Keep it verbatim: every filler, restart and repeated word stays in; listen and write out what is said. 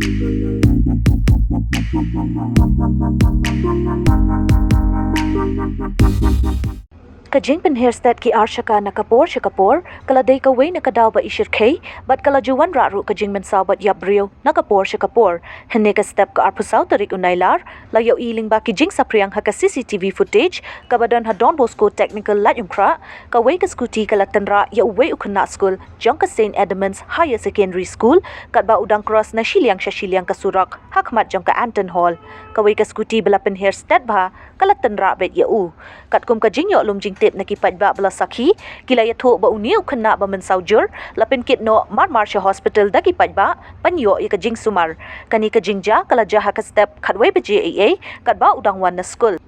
Ka jingpynher stet ki ar shaka na ka por sha ka por ka la dei kawei na ka daw ba i shyrkhei bad ka la ju wanrah ruh ka jingmynsaw bad ïap briew na ka por sha ka por. Hynne ka step ka arphew saw tarik u Nailar la ïohi lyngba ki jingsaphriang ha ka C C T V footage kaba don ha Don Bosco Technical Laitumkhrah, kawei ka scooty ka la tynrah ïa uwei u khynnah skul jong ka Saint Edmund's Higher Secondary School katba u dang cross na shiliang sha shiliang ka surok ha khmat jong ka Anton Hall. Kawei ka scooty ba la pynher stet bha ka la tynrah beit ïa u. Katkum ka jingïoh lum jingtip na ki paidbah ba la sakhi, ki la ïathuh ba une u khynnah ba mynsaw jur la pynkit noh mar mar sha hospital da ki paidbah ban ïoh ïa ka jingsumar. Kane ka jingjia ka la jia ha ka step khatwei baje eiei katba u dang wan na skul.